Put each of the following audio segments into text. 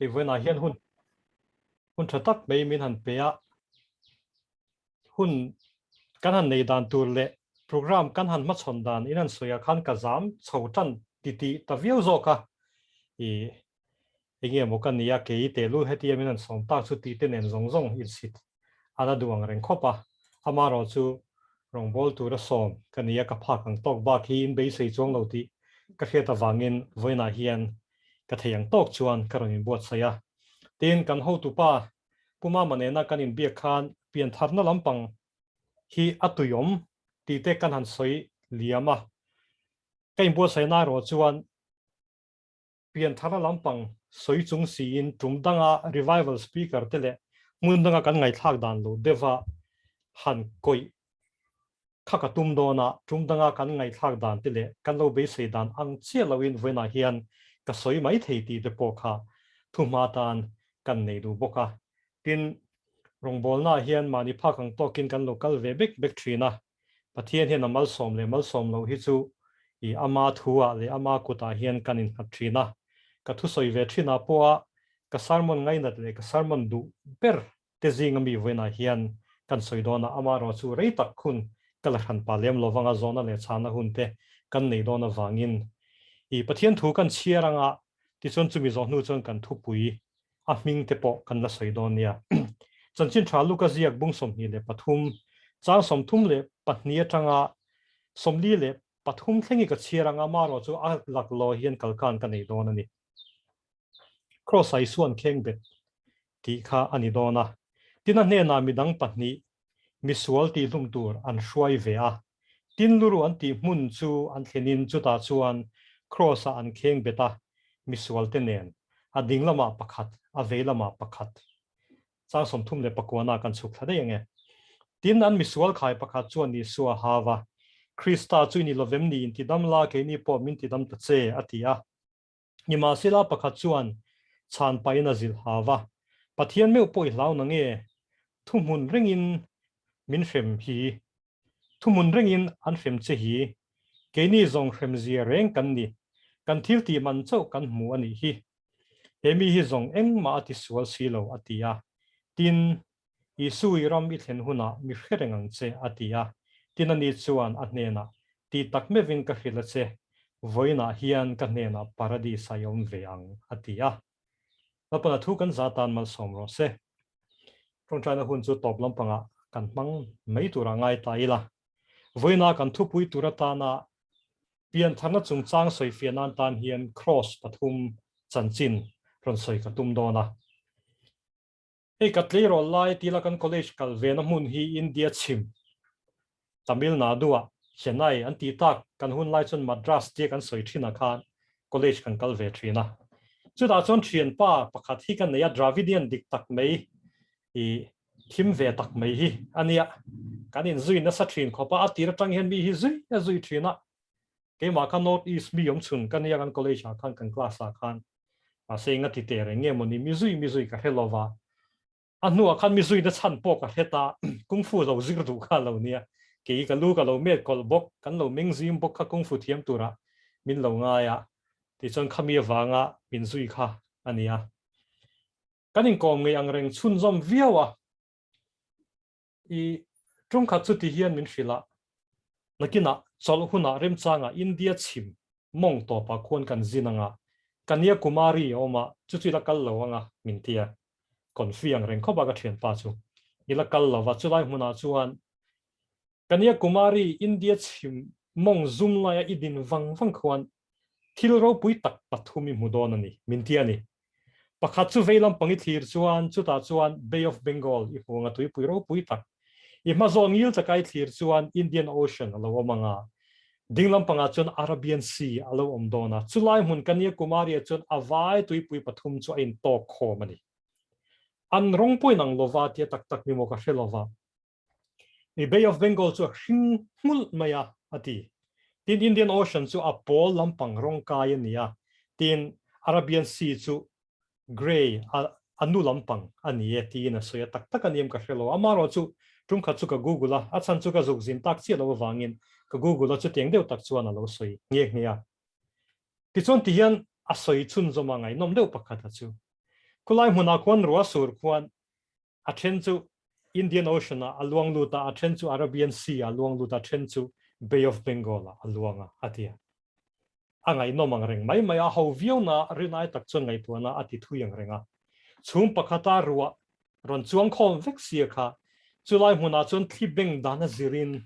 Hei vawiinah hian hun hun tha tak mai min han pe a, hun kan han nei dan tur leh program kan han hmachhawn dan in han sawi ah khan ka zam chho tan titih ta viau zawk a, ih enge maw ka nia kei tehlul hetia min han sawm tak chu tih te nen zawng zawng insit a la duh ang reng khawp a, amaherawh chu rawngbâwl tura sawm ka nia ka phak ang tawk bak hi in beisei chuang lo tih ka hriat avangin vawiinah hian ka thei ang tawk chuan ka rawn inbuatsaih a. Tin, kan hotupa Pu Mama nena kan inbiak khan piantharna lampang hi a tuiawm tih te kan han sawi liam a, ka inbuatsaihna erawh chuan Piantharna lampang sawi chung siin tum danga revival speaker te leh hmun danga kan ngaihthlak dan lo deuha han kawih kha ka tum dawn a, tum danga kan ngaihthlak dan te leh kan lo beisei dan ang chiah loin vawiinah hian ka sawi mai thei tih te pawh kha thuhma tan kan nei duh bawk a. Tin, rawngbawlnaah hian mahni phak ang tawkin kan lo kal ve bek bek thin a, Pathian hian a malsawm leh malsawm loh hi chu i ama thu-ah leh ama kutah hian kan innghat thin a. Ka thusawi ve thinah pawha ka sermon ngainat leh ka sermon duh ber te zinga mi vawiinah hian kan sawi dawn a, amaherawh chu rei tak hun ka la hran pah lem lovanga zawhna leh chhana hun te kan nei dawn avangin i Pathian thu kan chhiar anga tichuan chumi zawh hnu chuan kan thupui a hming te pawh kan la sawi dawn nia. Chanchin tha Luka ziak bung 23, chang 32 atanga 43 thleng hi ka chhiar ang a, amaherawh chu a laklawh hian kalkan ka nei dawn a ni. Kraws ah Isua'n kheng bet tih kha a ni dawn a. Tin a hnenah midang pahnih misual tihhlum tur an hruai ve a. Tin luru an tih hmun chu an thlenin chutah chuan Kraws ah an kheng bet a, misual te nen, a ding lamah pakhat, a vei lamah pakhat. Chang 39 ah kan chhuk thla daih ange. Tin an misual khai pakhat chuan Isua hau a, Krista chu i ni lovem ni intidam la keini pawh min tidam ta che, a ti a. Nimahsela pakhat chuan chhan pahin a zilh hau va, Pathian meuh pawh i hlau na nge? Thuhmun rengin min hrem hi, thuhmun rengin an hrem che hi, keini zawng hremzia reng kan ni, kan thil tih man chauh kan hmu a nih hi. He mi hi zawng engmah a ti sual si lo, a ti a. Tin, Isu i ram i thlen hunah mi hre reng ang che, a ti a. Tin ani chuan a hnenah, Ti tak meuhin ka hrilh a che, vawiinah hian ka hnenah Paradis ah i awm ve ang, a ti a. Lalpana thu kan za tan malsawm rawh se. Tawngtaina hun chu tawp lampangah kan hmang mai turah ngai ta ila. Vawiinah kan thupui tur atana piantharna chungchang sawifiah nan tan hian Kraws pathum chanchin rawn sawi ka tum dawn a. Hei ka tleirawl lai tila kan college kal ve na hmun hi India chhim, Tamil Nadu ah Chennai an tih tak kan hun lai chuan Madras tia kan sawi thin ah khan college kan kal ve thin a. Chutah chuan thianpa pakhat hi ka nei a, Dravidian dik tak mai i thim ve tak mai hi a nia. Kan inzui nasa thin khawp a, a tir atang hian mi hi zui a zui thin a. Keimah kha North East mi awm chhun ka nia kan college ah khan kan class ah khan mahse enga ti teh reng nge mawni mi zui mi zui ka hre lo va, a hnuah khan mi zuina chhan pawh ka hre ta, kung fu lo zir duh kha lo nia, kei ka lu ka lo met kawlh bawk, kan lo meng zim bawk kha kung fu thiam turah min lo ngai a, tichuan khami avanga min zui kha a nia. Kan inkawm ngei ang reng chhunzawm viau a. I tungkhat chu ti hian min hrilh a, nakinah chawlh hunah remchangah India chhim mawng tawpah khuan kan zin anga, Kanyakumari a awm a, chu chu i la kal lo anga min ti a, confi ang reng khawp a ka thianpa chu i la kal lo va, chulai hmunah chuan Kanyakumari India chhim mawng zum laia i din vang vang khuan thil ropui tak pathum i hmu dawn a ni, min ti a ni. Pakhat chu vei lampang i thlir chuan chutah chuan Bay of Bengal i hmu anga tuipui ropui tak. I hma zawn ngil taka i thlir chuan Indian Ocean a lo awm anga, ding lampangah chuan Arabian Sea a lo awm dawn a. Chulai hmun Kanyakumari-ah chuan a vai tuipui pathum chu a intawk khawm a ni. An rawng pawhin ang lova tia tak tak ni maw ka hre lova. I Bay of Bengal chu a hring hmulh mai a, a ti. Tin, Indian Ocean chu a pawl lampang rawng kai a ni a, tin, Arabian Sea chu grey, a a nu lampang a ni e, tiin a sawi a. Tak tak a ni em ka hre lo. Amaherawh chu tumkhat chu ka Google a, a chhan chu ka zuk zin tak chiah lo avangin ka Google a, chutiang deuh tak chuan a lo sawi nghe nghe a. Tichuan tihian a sawi chhunzawm a ngaihnawm deuh pakhat a chu. Khulai hmunah khuan ruah sur khuan a then chu Indian Ocean ah a luang lut a, a then chu Arabian Sea ah a luang lut a, a then chu Bay of Bengal ah a luang a, a ti a. A ngaihnawm ang reng mai mai a, ho viau na rinai tak chuan ngaihtuahna a ti thui ang reng a. Chhum pakhata ruah rawn chuang khawm vek sia kha, chulai hmunah chuan thli beng dan a zirin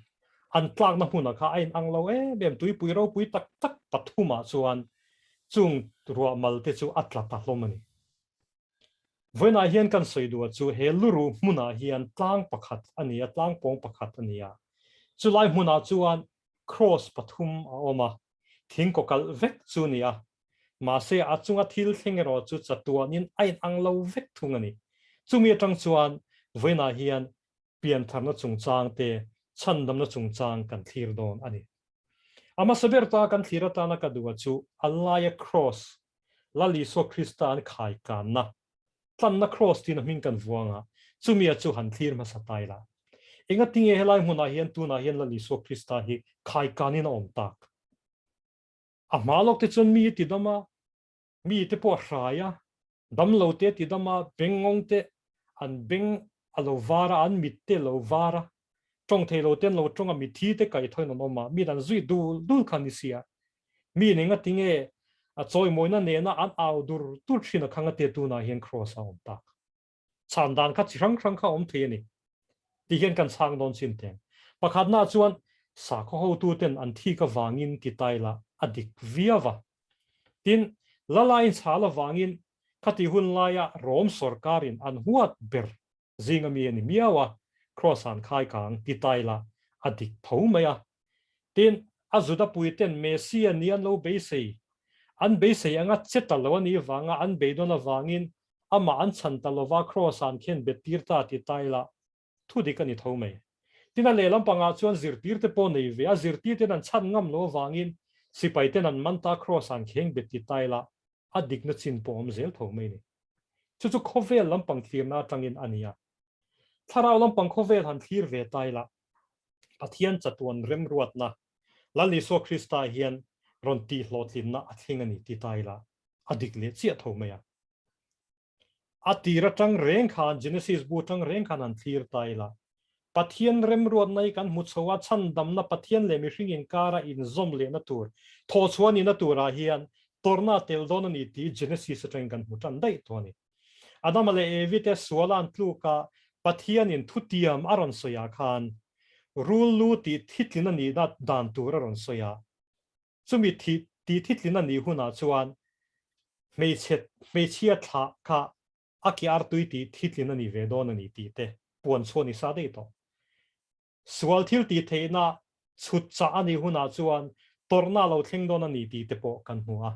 an tlakna hmunah kha a inang lo em em, tuipui ropui tak tak pathumah chuan chung ruah mal te chu a tla ta hlawm a ni. Vawiinah hian kan sawi duh chu he luruh hmunah hian tlang pakhat a ni a, tlang pawng pakhat a ni a. Chulai hmunah chuan Kraws pathum a awm a, thing kawkalh vek chu a ni a. Mahse a chunga thil thleng erawh chu chatuanin a inang lo vek thung a ni. Chumi atang chuan vawiinah hian piantharna chungchang te, chhandamna chungchang kan thlir dawn a ni. A hmasa ber ta kan thlir atana ka duh a chu a laia Kraws, Lal Isua Krista an khai kanna, tlanna Kraws tiin a hming kan vuang a, chumi a chu han thlir hmasa ta ila. Engatinge helai hmunah hian tunah hian Lal Isua Krista hi khai kanin a awm tak? A hma lawk te chuan mi a ti dam a, mi te pawh a hrai a, damlo te a ti dam a, bengngawng te an beng a lo var a, an mit te a lo var a, tawng thei lo te an lo tawng a, mithi te kaihthawin an awm a, mi an zui dul dul kha ni sia. Mi eng a tinge a chawimawina nena an au dur dur thin a khang a te tunah hian Kraws a awm tak. Chhan dan kha chi hrang hrang kha awm thei a ni. Ti hian kan chhang dawn chin teng. Pakhatna chuan sakhaw hotuten an thik avangin ti tai la a dik viau va. Tin, Lalaiin chhal avangin khati hun laia Rom sawrkarin an huat ber zinga mi a ni miau a, Kraws an khai kang ti tai la a dik tho mai a. Tin, a Juda puiten Messia ni an lo beisei, an beisei anga che ta lo a nih vanga an beidawn avangin amah an chhan ta lova Kraws an khen bet tir ta ti tai la thu dik a ni tho mai. Tin, a lehlam pangah chuan zirtir te pawh nei ve a, zirtir ten an chhan ngam lo avangin sipai ten an man ta Kraws an kheng bet ti tai la a dikna chin pawh awm zel tho mai ni. Chu chu khawvel lampang thlirna atangin a ni a. Thlarau lampang khawvel han thlir ve ta ila, Pathian chatuan remruatna Lal Isua Krista hian rawn tihhlawhtlinna a thleng a ni ti ta ila, a dik leh chiah tho mai a. A tir atang reng khan, Genesis bu atang reng khan han thlir ta ila, Pathian remruatna hi kan hmu chho a, chhandamna Pathian leh mihring inkara inzawm lehna tur, thawhchhuah nihna turah hian tawrhna a tel dawn a ni tih Genesis atangin kan hmu tan daih tawh a ni. Adama leh Evi te suala an tluk a, Pathianin thutiam a rawn sawi ah khan rul lu tih thitlin a nihna dan tur a rawn sawi a, Chumi thih tih thitlin a nih hunah chuan hmeichhe hmeichhia thlah kha a ke artui tih thitlin a ni ve dawn a ni tih te puan chhuah ni sa daih tawh. Sual thil tih theihna chhut chah a nih hunah chuan tawrhna a lo thleng dawn a ni tih te pawh kan hmu a.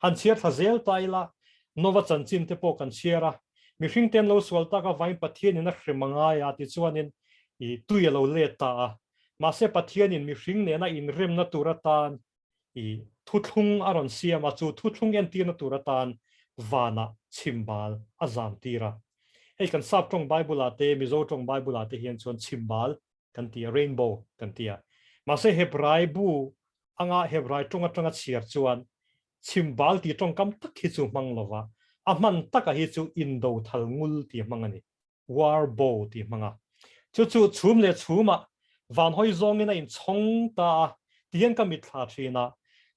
Han chhiar thla zel ta ila, Nova chanchin te pawh kan chhiar a, mihring te an lo sual tak avangin Pathianin a hrem a ngai a tichuanin i tui a lo let ta a. Mahse Pathianin mihring nena inremna tur atan i thuthlung a rawn siam a, chu thuthlung entirna tur atan vanah chhimbal a zam tir a. Hei kan Sap tawng Bible-ah te, Mizo tawng Bible-ah te hian chuan chhimbal kan ti a, rainbow kan ti a. Mahse Hebrai bu anga Hebrai tawng atanga chhiar chuan chhimbal tih tawngkam tak hi chu hmang lova, a hman taka hi chu indo thal ngul tih a hmang a ni. War bow tih hmang a. Chu chu chhum leh chhumah van hawi zawngin a inchhawng ta a, ti hian ka mitthla thin a.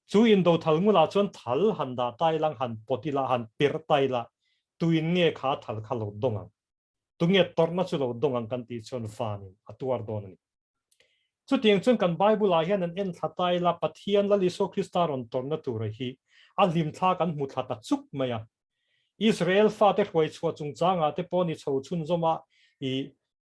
Chu indo thal ngulah chuan thal han dah ta ila, han pawt ila, han perh ta ila, tuin nge kha thal kha lo dawng ang? Tunge tawrhna chu lo dawng ang kan tih chuan vanin a tuar dawn a ni. Chutiang chuan kan Bible-ah hian an enthla ta ila, Pathian Lal Isua Krista rawn tawrhna tura hi a hlimthla kan hmu thla ta chuk mai a. Israel fate hruai chhuah chungchangah te pawh ni chho chhunzawm a, i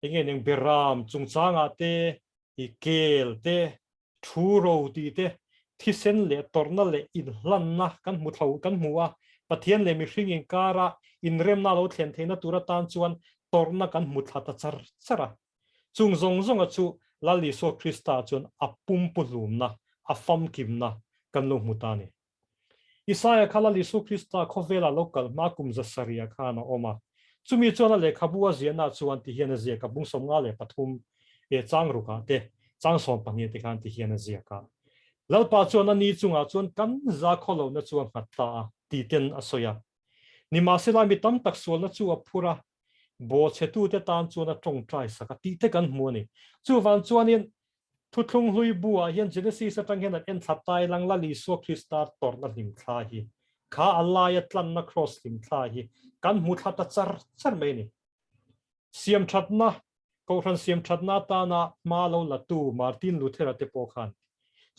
enge eng beram chungchangah te, i kel te, thu ro tih te, thisen leh tawrhna leh inhlanna kan hmu thlo kan hmu a, Pathian leh mihring inkara inremna lo thlen theihna tur atan chuan tawrhna kan hmu thla ta char char a. Chung zawng zawnga chu Lal Isua Krista chuan a pumpuhlumna, a famkimna kan lo hmu ta a ni. Isaia kha Lal Isu Krista khawvela lo kal hma kum 700 khan a awm a. Chumi chuan a lehkhabu a ziahna chuan ti hian a ziak a, bung 53 e chang rukah te, chang 12 te khan ti hian a ziak a. Lalpa chuan a ni chungah chuan kan za khawlohna chu a nghat ta a, ti ten a sawi a. Nimahsela mi tam tak sualna chu a phur a, bawhchhetute tan chuan a tawngtai sak a tih te kan hmu a ni. Chuvang chuanin Thuthlung hlui buah hian Genesis atang hian an enthla tai lang Lal Isua Krista tawrhna hlimthla hi, kha a laia tlanna kraws hlimthla hi kan hmu thla ta char char mai a ni. Siamthatna, Kohhran siamthatna atana hma lo latu Martin Luther-a te pawh khan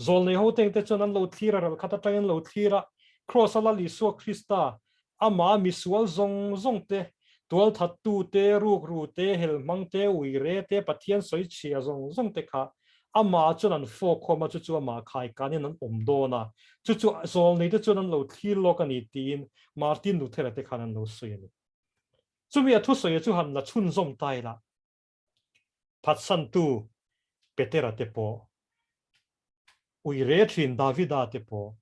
Zawlnei hoteng te chuan an lo thlir a, ralkhat atangin an lo thlir a, Kraws a Lal Isua Krista, amah misual zawng zawng te, tualthattu te, rukru te, helhmang te, uire te, Pathian sawichhia zawng zawng te kha amah chuan an fawk khawm a, chu chu amah khaikanin an awm dawn a, chu chu zawlnei te chuan an lo thlir lawk a ni tiin Martin Luther-a te khan an lo sawi a ni. Chumi a thusawi chu han la chhunzawm ta ila. Phatsantu Petera te pawh, Uire thin Davida te pawh,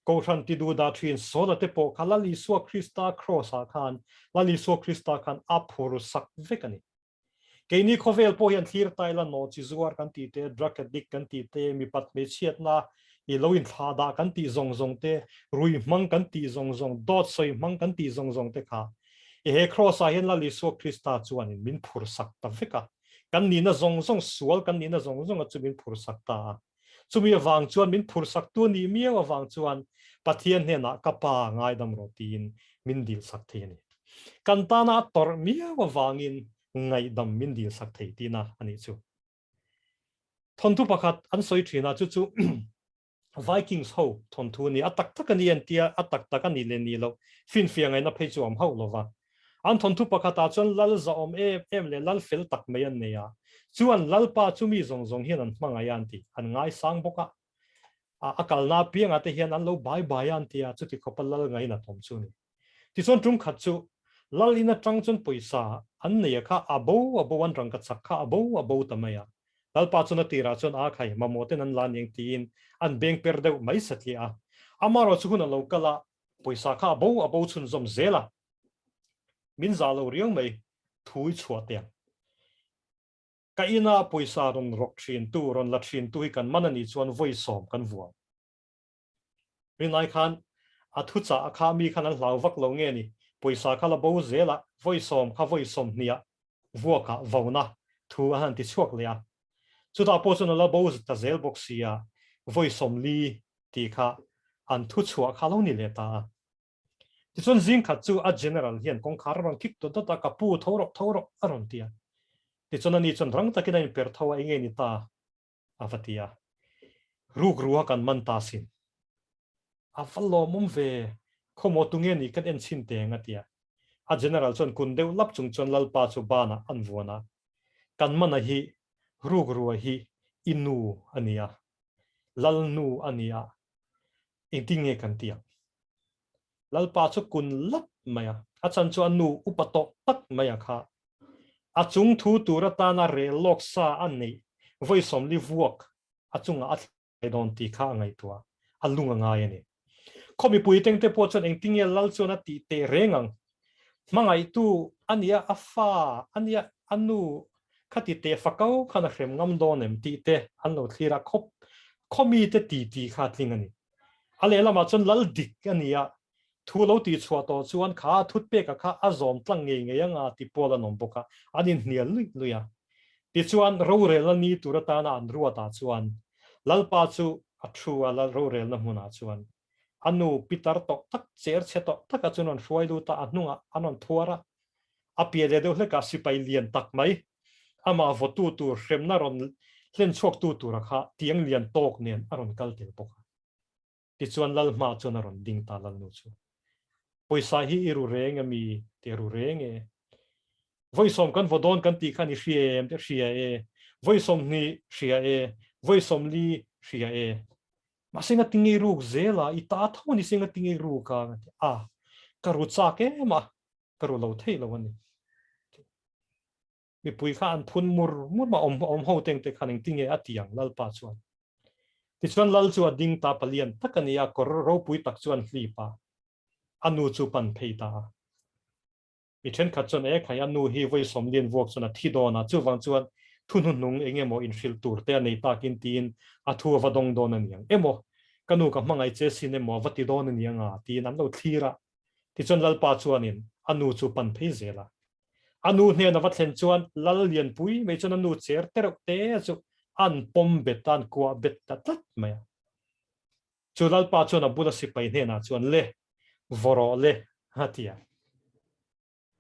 Kohhran tiduhdah thin Saula te pawh kha Lal Isua Krista Kraws-ah khan Lal Isua Krista khan a phur sak vek a ni. Keini khawvel pawh hian thlir taila nawhchi zuar kan tih te, drug addict kan tih te, mipat hmeichhiatna i lo inthlahdah kan tih zawng zawng te, rui hmang kan tih zawng zawng, dawt sawi hmang kan tih zawng zawng te kha I he Kraws-ah hian Lal Isua Krista chuanin min phursak ta vek a, kan nihna zawng zawng, sual kan nihna zawng zawnga chu min phursak ta a. Chumi avang chuan min phursaktu nih miau avang chuan Pathian hnenah ka Pa ngaidam rawh tiin min dilsak thei a ni. Kan tana a tawrh miau avangin ngaihdam min dilsak thei tihna a nih chu. Thawnthu pakhat an sawi thin a, chu chu Vikings ho thawnthu a ni. A tak tak a ni an tia, a tak tak a nih leh nih loh finfiah ngaihna phei chu a awm hauh lo va. An thawnthu pakhatah chuan lal zahawm em em leh lal fel tak mai an nei a. Chuan lalpa chu mi zawng zawng hian an hmangaih a an ti, an ngaisang bawk a. A kalna apiangah te hian an lo bai bai a an ti a, chuti khawpa lal ngainat awm chu a ni. Tichuan tum khat chu lal in atang chuan pawisa an nei a kha a bo a bo an rangka chak kha a bo a bo ta mai a. Lalpa chuan a tirah chuan a khai mamawh ten an la aniang tiin an beng per deuh mai satliah a. Amaherawh chu hun a lo kal a, pawisa kha a bo a bo chhunzawm zel a. Min zah lo riau mai thu i chhuah teh ang. Ka ina pawisa rawn rawk thin tu, rawn la thin tu hi kan man anih chuan vawi sawm kan vuang. Rinai khan a thuchah a kha mi khan an hlau vak lo nge ni, pawisa kha la bo zel a, vawi sawm kha vawi 20 ah vuak ah vona thu a han ti chhuak leh a. Chutah pawh chuan a la bo ta zel bawk si a, vawi 40 tih kha an thuchhuah kha lo ni leh ta a. Tichuan zing khat chu a general hian kawngkhar a rawn kik dawt dawt a, ka pu tho rawh tho rawh a rawn ti a. Tichuan ani chuan rang takin a inper tho a, enge ni ta? A va ti a, Rukru a kan man ta sin. A va lawmawm ve, khawmaw tunge nih kan en chhin teng a ti a. A general chuan kun deuh lap chung chuan Lalpa chu banah an vuan a, Kan mana hi Rukrua hi i nu a ni a, Lalnu a ni a, engtin nge kan ti ang? Lalpa chu kun lap mai a, a chan chu a nu upa tawh tak mai a kha. A chung thu tur atana rel lawk sa a neih vawi 40 vuak a chungah a thlai dawn tih kha a ngaihtuah, a lung a ngai a ni. Khaw mipui tengte pawh chuan engtinge Lal chuan a tih teh reng ang? Hmangaihtu a nia, a fa a nia, a nu khati teh fakau khan a hrem ngam dawn em tih te an lo thlir a, khaw khaw mite ti tih kha a tling a ni. A lehlamah chuan Lal dik a nia, Thu lo tih chhuah tawh chuan kha a thutpeka kha a zawm tlang ngei ngei anga ti pawl an awm bawk a, an inhnial luih luih a. Tichuan, rorelna ni tur atana an ruatah chuan Lalpa chu a thu a, Lal rorelna hmunah chuan a nu pitar tawh tak, cher chhe tawh taka chuan rawn hruai lut a, a hnungah an rawn thuar a. A piah leh deuh hlekah sipai lian tak mai, amah vawtu tur hremna rawn hlen chhuaktu tura kha tiang lian tawk nen a rawn kal tel bawk a. Tichuan Lal hma chuan a rawn ding ta Lalnu chu. Pawisa hi i ru reng a mi? Ti a ru reng e. Vawi sawm kan vaw dawn kan tih khan i hria em? Ti a hria e. Vawi 20 hria e. Vawi 40 hria e. Mahse nga ti ngei ruk zel a, i ta tho a ni se nga ti ngei ruk a? Nga ti a, ka ru chak em a, ka ru lo thei lo a ni. Mipui kha an phun mur mur ma, awm awm ho teng te khan engtinge a ti ang Lalpa chuan. Tichuan Lal chu a ding ta palian tak a ni a, kawr ropui tak chuan hlip a, a nu chu pan phei ta a. Mi thenkhat chuan e khai a nu hi vawi 40 vuak chuan a thi dawn a, chuvang chuan thu hnuhnung eng emaw inhrilh tur te a nei takin tiin a thu a va dawng dawn a ni ang emaw, ka nu ka hmangaih che sin emaw a va ti dawn a ni ang a tiin an lo thlir a. Tichuan Lalpa chuanin a nu chu pan phei zel a. A nu hnen a va thlen chuan Lal Lianpui mai chuan a nu cher te reuh te chu an pawm bet a, an kuah bet ta tlat mai a. Chu Lalpa chuan a bula sipai hnenah chuan, Le, vaw rawh le, a ti a.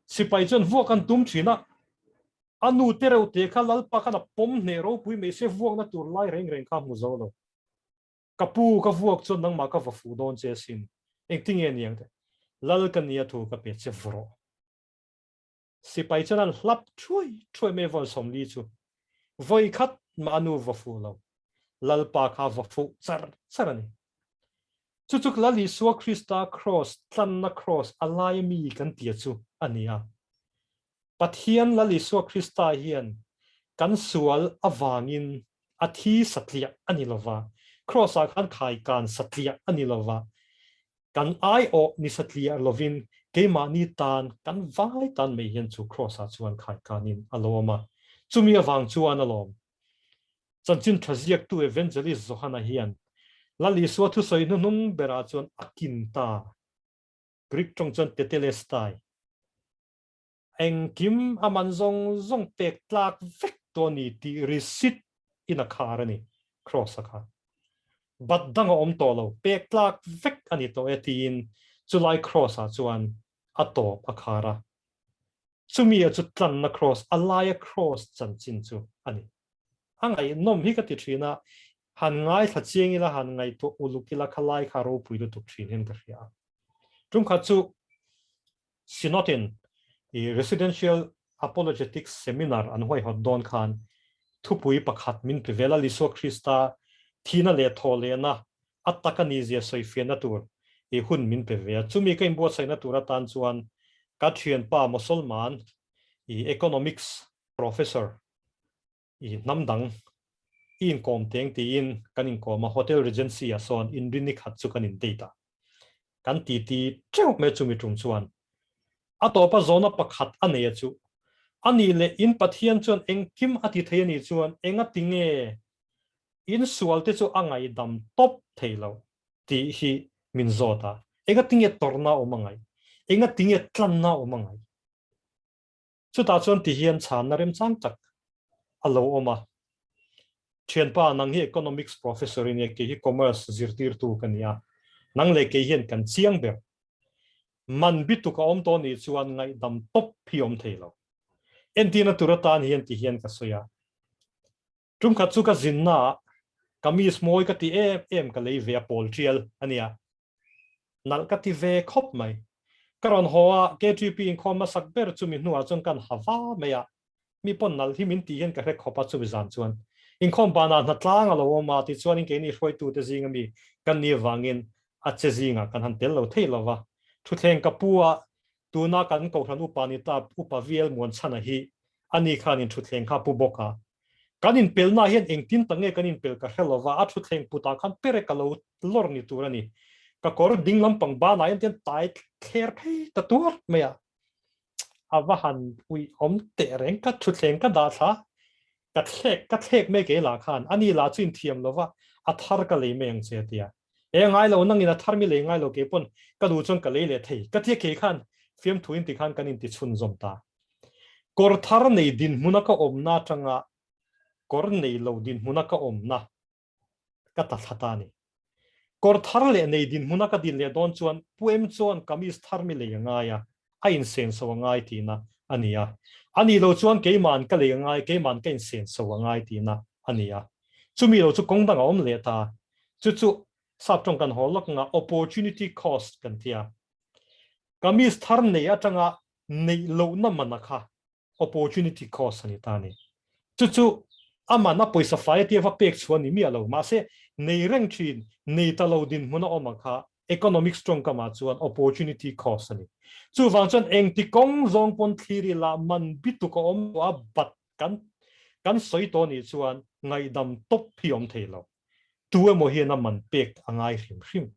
Sipai chuan vuak an tum thin a, a nu te reuh te kha Lalpa khan a pawm hneh ropui mai se vuakna tur lai reng reng kha a hmu zo lo. Ka pu, ka vuak chuan nangmah ka va fuh dawn che asin, engtinge ni ang te? Lal ka nia thu ka pe che vaw rawh. Sipai chuan an hlap thuai thuai mai vawn 40 chu. Vawi khat mah a nu va fuh lo. Lalpa kha va fuh char char a ni. Chu chu Lal Isua Krista kraws, tlanna kraws a laia mi kan tia chu a ni a. Pathian Lal Isua Krista hian kan sual avangin a thi satliah a ni lova, kraws-ah khan khaikan satliah a ni lova, Kan aiawh ni satliah lovin keimahni tan, kan vai tan mai hian chu Kraws-ah chuan khaikanin a lo awm a. Chumi avang chuan alawm. Chanchin tha ziaktu Evangelist Johana hian Lal Isua thusawi hnuhnung berah chuan a kin ta, Greek tawng chuan tetelestai, Engkim a man zawng zawng pek tlak vek tawh a ni tih receipt in a khar a ni, Kross-a kha. Bat dang a awm tawh lo, pek tlak vek a ni tawh e tiin chulai Kross-ah chuan a tawp a khar a. Chumi a chu tlanna Kross, a laia Kross chanchin chu a ni. A ngaihnawm hi ka ti thin a, han ngaithla chiang ila, han ngaihtuah uluk ila kha lai kha ropui lutuk thin hian ka hria a. Tumkhat chu Synod-in i Residential Apologetics Seminar an huaihawt dawn khan thupui pakhat min pe vel a, Isua Krista thihna leh thawhlehna a tak a nihzia sawifiahna tur i hun min pe ve a. Chumi ka inbuatsaihna tur atan chuan ka thianpa Mosolman i Economics Professor I hnam dang i inkawm teng tiin kan inkawm a, Hotel Regency ah sawn inrinni khat chu kan in date a, kan titi teuh mai chumi tum chuan a tawpa zawhna pakhat a nei a chu, a nih leh in Pathian chuan engkim a ti thei a nih chuan enga tinge in sual te chu a ngaihdam tawp thei lo tih hi min zawt a, enga tinge tawrhna awm a ngaih, enga tinge tlanna awm a ngaih. Chutah chuan ti hian chhanna remchang tak a lo awm a, Thianpa, nang hi Economics Professor i nia, kei hi Commerce zirtirtu ka ni a, nang leh kei hian kan chiang ber. Man bituk a awm tawh nih chuan ngaihdam tawp hi awm thei lo. Entirna tur atan hian ti hian ka sawi a, Tumkhat chu ka zinnaah kamis mawi ka ti em em ka lei ve a, pawl tial a nia. Nalh ka ti ve khawp mai. Ka rawn haw a, KTP inkhawm hmasak ber chumi hnuah chuan kan ha va mai a, mi pawn nalh hi min tih hian ka hre khawp a chumi zan chuan. Inkhawm banah hnatlang a lo awm a, tichuanin keini hruaitute zinga mi kan ni avangin a che zingah kan han tel lo thei lo va. Thutthleng ka pu a, tuna kan Kohhran upa ni ta Upa VL Muanchhana hi ani khanin thutthleng kha a pu bawk a, Kan inpelna hian engtin tak nge kan inpel ka hre lova, a thutthleng putah khan perek a lo lawr ni tur a ni. Ka kawr ding lampang banah hian tian tai thler phei ta tuar mai a, a va han uih awm teh reng, ka thutthleng ka dah thla, ka thlek ka thlek mai kei lah khan, ani lah chu inthiam lova a thar ka lei mai ang che a ti a. E ngai lo, nangin a thar mi lei ngai lo kei pawn ka duh chuan ka lei leh thei ka ti a kei khan fiamthu in ti khan kan inti chhunzawm ta. Kawr thar nei dinhmuna ka awmna atanga kawr nei lo dinhmuna ka awmna ka ta thla ta a ni. Kawr thar leh nei dinhmuna ka din leh dawn chuan Pu Em chuan kamis thar mi lei a ngai a, a insenso a ngai tihna a ni a. A nih lo chuan keima'n ka lei a ngai, keima'n ka insenso a ngai tihna a ni a. Chumi lo chu kawng dang a awm leh ta. Chu chu sap tawng kan haw lawk anga opportunity cost kan ti a. Kamis thar nei atanga neih lohna mana kha opportunity cost a ni ta a ni. Chu chu a man a pawisa fai atia va pek chhuah a ni miah lo. Mahse, nei reng thin, nei ta lo dinhmun a awm ang kha economics tawngkamah chuan opportunity cost a ni. Chuvang chuan engti kawng zawng pawn thlir ila man bituk a awm tawh a, bat kan kan sawi tawh nih chuan ngaihdam tawp hi awm thei lo. Tu emaw hian a man pek a ngai hrim hrim.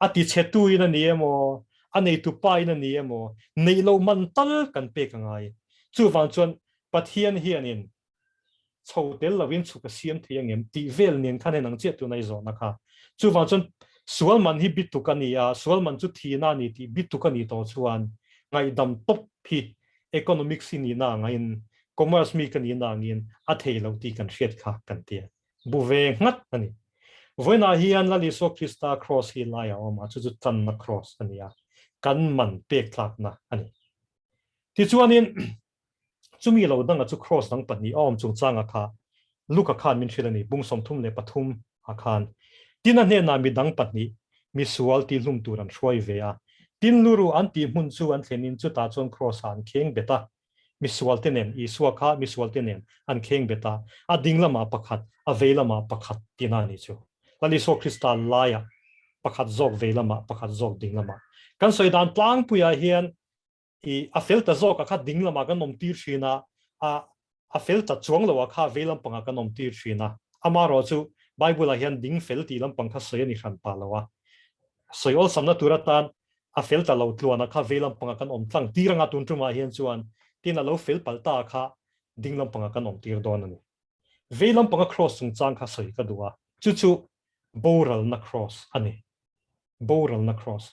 A tichhetu in a ni emaw, a neitu pa in a ni emaw, neih loh man tal kan pek a ngai. Chuvang chuan Pathian hianin chho tel lovin chhuk a siam thei angem tih vel nen khan en ang chiah tuna i zawhna kha. Chuvang chuan. Sual man hi bituk a ni a, sual man chu thihna a ni tih bituk a nih tawh chuan ngaihdam tawp hi economics hi nihna angin, commerce mi ka nihna angin a thei lo tih kan hriat kha kan ti a, bu ve nghat a ni. Vawiinah hian Lal Isua Krista Kraws hi lai a awm a, chu chu tanna Kraws a ni a, kan man pek tlakna a ni. Tichuanin chumi lo danga chu Kraws dang pahnih a awm chungchanga kha Luka khan min hrilh a ni, bung 33 ah khan. Tin a hnenah mi dang pahnih, mi sual tihhlum tur an hruai ve a. Tin luru an tih hmun chu an thlenin chutah chuan Kraws ah an kheng bet a. Mi sualte nen, Isua kha mi sualte nen an kheng bet a, a ding lamah pakhat, a vei lamah pakhat tina a ni chu. Lal Isua Krista laiah pakhat zawk vei lamah, pakhat zawk ding lamah. Kan sawi dan tlangpuiah hian I a fel ta zawk a kha ding lamah kan awm tir thin a, a a fel ta chuang lo a kha vei lampangah kan awm tir thin a. Amaherawh chu Bible ah hian ding fel tih lampang kha sawi a ni hran pah lo a. Sawi awlsamna tur atan a fel ta lo tluan a kha vei lampangah kan awm tlang tir anga tun tumah hian chuan tin a lo fel palh ta a kha ding lampangah kan awm tir dawn a ni. Vei lampanga cross chungchang kha sawi ka duh a, chu chu boralna cross a ni. Boralna cross.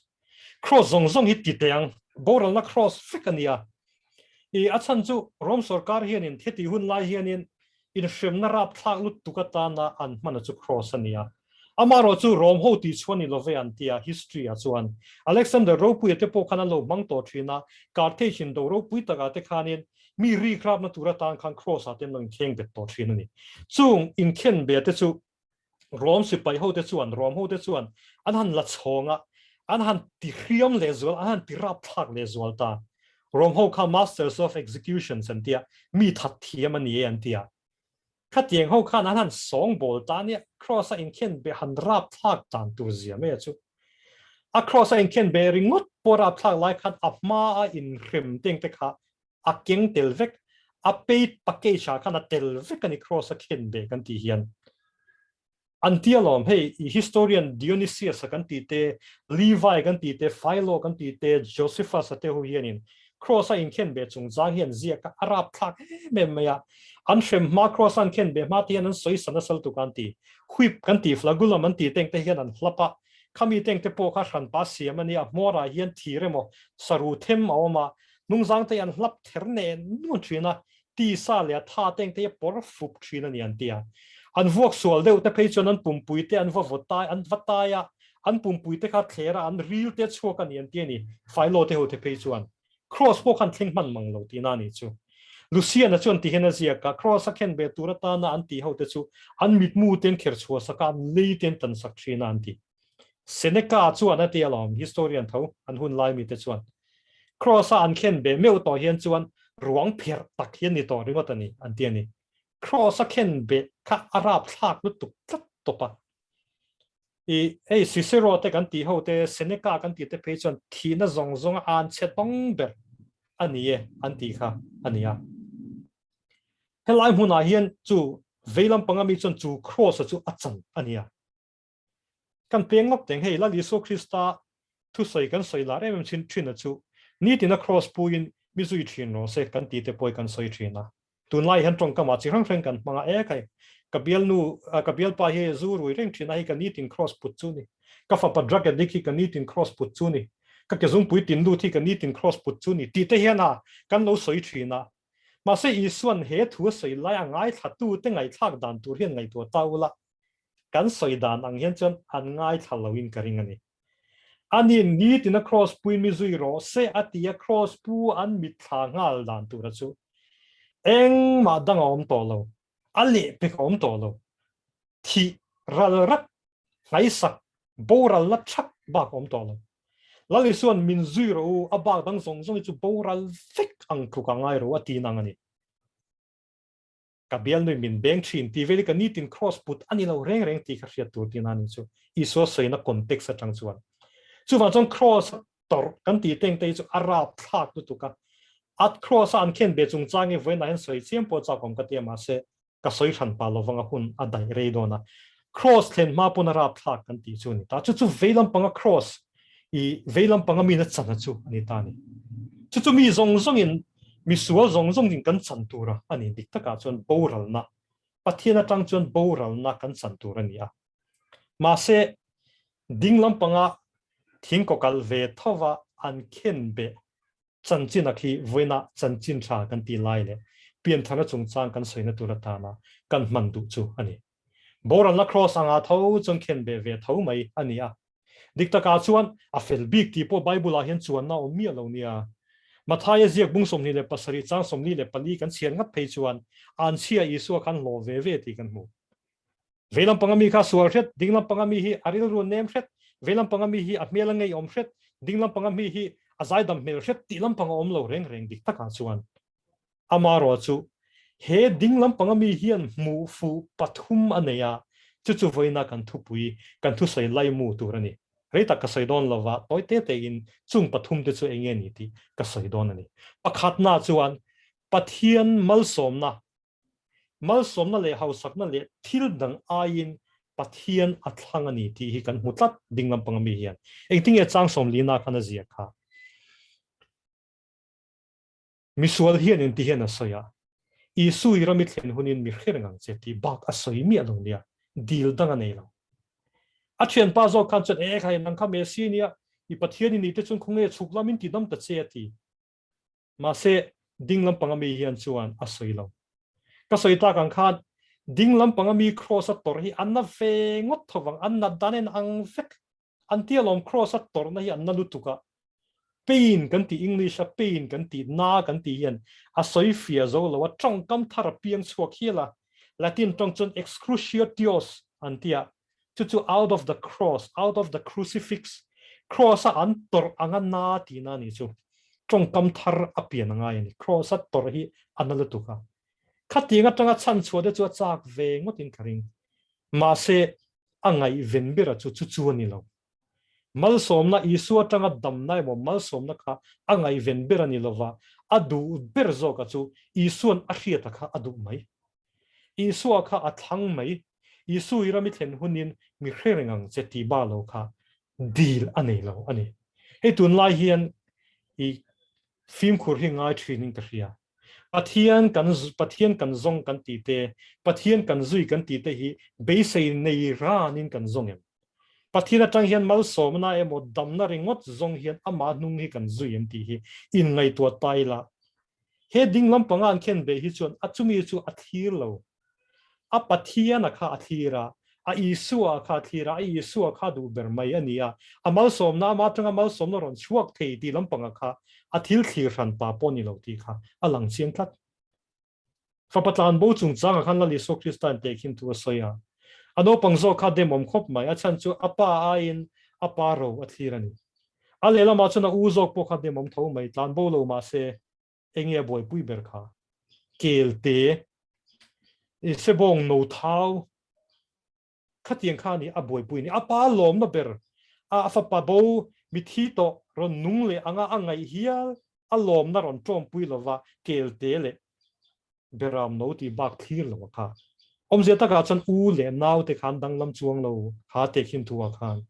Cross zawng zawng hi ti teh ang. Boralna cross vek a nia. I a chhan chu Rome sorkar hianin heti hun lai hianin inhremna rapthlak lutuk atana an hman a chu cross a nia. Amaherawh chu Rome ho tih chhuan ni love an tia history ah chuan Alexander Ropuia te pawh khan an lo hmang tawh thin a, Carthage in do ropui takah te khanin mi rik rapna tur atan khan cross ah te an lo inkheng bet tawh thin a ni. Chung inkhen be te chu Rom sipai hote chuan, Rom hote chuan an han la chhawng a, an han ti hriam leh zual, an han ti rapthlak leh zual ta. Rom ho kha masters of executions an tia, mi that thiam a ni e an tia. Khatiang ho khan an han sawng bawl ta nia, cross a inkhen be han rapthlak dan tur zia mai a chu. A cross a inkhen be ringawt pawh rapthlak lai khan a hma a inhrem teng te kha a keng tel vek, a paid package ah khan a tel vek a ni cross a khen ve kan tih hian. An ti alawm, hei i historian Dionysius a kan tih te, Levi kan tih te, Philo kan tih te, Josephus a te ho hianin cross a inkhen ve chungchang hi an ziak a, a rapthlak em em mai a. An hrem hma cross a an khen ve hma te hian an sawi sa nasal tuk a an ti. Whip kan tih, flagulum an tih te engte hian an hlap a, khami te engte pawh kha hranpa siam a nia, hmawrah hian thir emaw saru them a awm a, Hnungzang te an hlap ther nen nuan thin a, tisa leh a tha te engte hi a pawr fup thin a ni an ti a. An vuak sual deuh te phei chuan an pumpui te an va vaw tai, an va tai a, an pumpui te kha thler a, an ril te a chhuak a ni an ti a ni, Philo te ho te phei chuan. Cross pawh khan thleng hman mang lo tihna a nih chu. Lucian-a chuan ti hian a ziak a, Cross a khen ve tur atana an tih ho te chu an mitmu te an kher chhuah sak a, an lei te an tan sak thin a an ti. Seneca chuan a ti alawm, historian tho an hun lai mite chuan. Cross-a an khen be meuh tawh hian chuan ruang pherh tak hi a ni tawh ringawt a ni, an ti a ni. Cross-a khen be kha a rapthlak lutuk tlat tawp a. I hei Cicero te kan tih ho te, Seneca kan tih te phei chuan thihna zawng zawng a an chhe tawng ber a ni e an tih kha a ni a. Helai hmunah hian chu vei lampanga mi chuan chu Cross-a chu a chan a ni a. Kan peng ngawt teng hei Lal Isua Krista thusawi kan sawi lar em em thin thin a chu nitin a cross puiin mi zui thin rawh se kan tih te pawh hi kan sawi thin a. Tunlai hian tawngkam ah chi hrang hrang kan hmang a ek hei ka bialnu ka bialpa hi zu rui reng thin a hei ka nitin cross put chu ni ka fapa drug addict hi ka nitin cross put chu ni ka kezungpui tin lut hi ka nitin cross put chu ni tih te hian a kan lo sawi thin a. Mahse Isuan he thu a sawi lai a ngaithla te ngaihthlak dan tur hian ngaihtuah ta ula Kan sawi dan ang hian chuan an ngaithla loin ka ring a ni. Ani nitin a cross puin mi zui rawh se a ti a, cross pu an mitthla nghal dan tura chu engmah dang a awm tawh lo, a lehpek a awm tawh lo. Thih ral rak, hnaisak, boral la thak bak a awm tawh lo. Lal Isua'n min zui rawh u, a bak dang zawng zawng hi chu boral vek ang tluk a ngai rawh u a ti nang a ni. Ka bialnui min beng thin tih vel hi ka nitin cross put a ni lo reng reng tih ka hriat tur tihna a ni chu Isua sawina context atang chuan. Chuvang chuan cross a tawrh kan tih teng te hi chu a rapthlak lutuk a. At cross a an khen ve chungchang hi vawiinah hian sawi chiam pawh chak awm ka ti a mahse ka sawi hran pah lovang a hun a daih rei dawn a. Cross thlen hma pawn a rapthlak kan tih chu a ni ta. Chu chu vei lampanga cross i vei lampanga mi na chan a chu a ni ta a ni. Chu chu mi zawng zawngin, mi sual zawng zawngin kan chan tur a a ni. Dik takah chuan boralna, Pathian atang chuan boralna kan chan tur a ni a. Mahse, Ding lampanga thing kawkalh ve thova an khenbeh chanchin a khi vawiina chanchin tha kan tih lai leh piantharna chungchang kan sawina tur atana kan hman duh chu a ni. Boralna kraws anga tho chuan khenbeh ve tho mai a ni a. Dik takah chuan a fel bik tih pawh Bible-ah hian chuanna a awm miah lo nia. Mathaia ziak bung 27 chang 44 kan chhiar ngat phei chuan anchhia Isua khan hlawh ve ve tih kan hmu. Vei lampanga mi kha sual hret, ding lampanga mi hi a rilru nem hret, vei lampanga mi hi a hmel a ngeiawm hret, ding lampanga mi hi a zaidam hmel hret tih lampang a awm lo reng reng dik takah chuan amarawh chu he ding lampanga mi hian hmuh fuh pathum a nei a, chu chu vawiina kan thupui, kan thusawi laimu tur a ni. Rei tak ka sawi dawn lova, tawi te tein chung pathum te chu eng nge ni tih ka sawi dawn a ni. Pakhatna chuan Pathian malsawmna Malsawmna leh hausakna leh thil dang aiin Pathian a thlang a ni tih hi kan hmu tlat ding lampang ami hian. Engtinge chang sawmlina khan a ziak kha? Misual hian inti hian a sawi a, Isu i ram i thlen hunin mi hre reng ang che tih bak a sawi miah lo nia, dil dang a nei lo. A thianpa zawk khan chuan, E khai, nang kha Messi nia, i Pathian i nih te chuan khawnge chhuk lamin ti dam ta che a ti. Mahse, ding lampanga mi hian chuan a sawi lo. Ka sawi tak ang khan, ding lampanga mi kraws a tawrh hi an na ve ngawt tho vang, an nat dan en ang vek. An tia lawm kraws a tawrhna hi an na lutuk a, pain kan tih English a pain kan tih, na kan tih hian a sawi fia zo lo a, tawngkam thar a piang chhuak hial a, Latin tawng chuan excruciatios an tia, Chu chu out of the cross, out of the crucifix, cross a an tawrh anga na tihna a nih chu. Tawngkam thar a pian a ngai a ni. Cross a tawrh hi a na lutuk a. Khatiang atanga chhan chhuah te chu a chak ve ngawtin ka ring. Mahse, a ngaihven bera chu chu chu a ni lo. Malsawmna, Isua atanga damna emaw malsawmna kha a ngaihven ber a ni lova, a duh ber zawka chu Isua'n a hriata kha a duh mai. Isua kha a thlang mai, Isu i ram i thlen hunin mi hre reng ang che tih ba lo kha dil a nei lo a ni. Hei tunlai hian i fimkhur hi ngai thinin ka hria. Pathian kan Pathian kan zawng kan tih te, Pathian kan zui kan tih te hi beisei nei ranin kan zawng em? Pathian atang hian malsawmna emaw damna ringawt zawng hian amah hnung hi kan zui em tih hi inngaihtuah ta ila He ding lampanga an khen beh hi chuan a chumi chu a thlir lo. A Pathiana kha a thlir a, a Isua kha a thlir a, a Isua kha duh ber mai a ni a. A malsawmna, ama atanga malsawmna rawn chhuak thei tih lampanga kha a thil thlir hran pa pawh ni lo tih kha a lang chiang tlat. Fapa tlanbo chungchangah khan Lal Isua Krista in tehkhin thu a sawi a. A naupang zawk kha demawm khawp mai, a chhan chu a pa aiin a pa ro a thlir a ni. A lehlamah chuan a u zawk pawh kha demawm tho mai, tlanbo lo mah se enge a buaipui ber kha? Kelte, i sebawng no thau khatiang kha a ni a buaipui ni. A pa lawmna ber, a fapa bo mithi tawh rawn nung leh anga a ngaih hial a lawmna rawn tawmpui lova kelte leh Beram no tih bak thlir lo a kha. Awmzia takah chuan u leh nau te khan danglam chuang lo kha tehkhin thu ah khan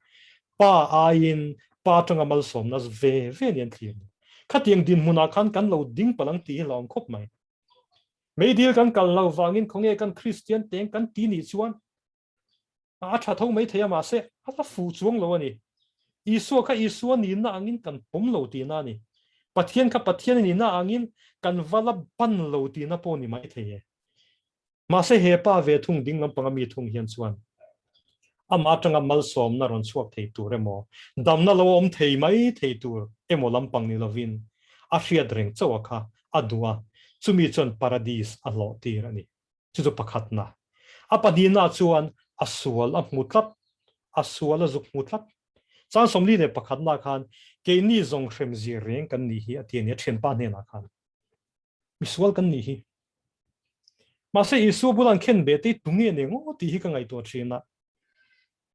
pa aiin pa tanga malsawmna ve ve ni an thlir ni. Khatiang dinhmunah khan kan lo ding palh ang tih hi hlauhawm khawp mai. Meidil kan kal lo vangin khawnge kan Kristian teng kan ti nih chuan A tha tho mai thei a, mahse a la fuh chuang lo a ni. Isua kha Isua nihna angin kan pawm lo tihna a ni. Pathian kha Pathian a nihna angin kan va la ban lo tihna pawh ni mai thei e. Mahse he pa ve thung ding lampanga mi thung hian chuan amah atanga malsawmna rawn chhuak thei tur emaw, damna lo awm thei mai thei tur emaw lampang ni lovin a hriat reng chauh a kha a duh a, chumi chuan paradis a hlawh tir a ni. Chu chu pakhatna. A pahnihna chuan a sual a hmu tlat, a sual a zuk hmu tlat. Chang 41na khan keini zawng hrem zir reng kan nih hi a ti a ni, a thianpa hnenah khan. Misual kan nih hi. Mahse Isua bulah an khen ve te tunge nia ngaw tih hi ka ngaihtuah thin a.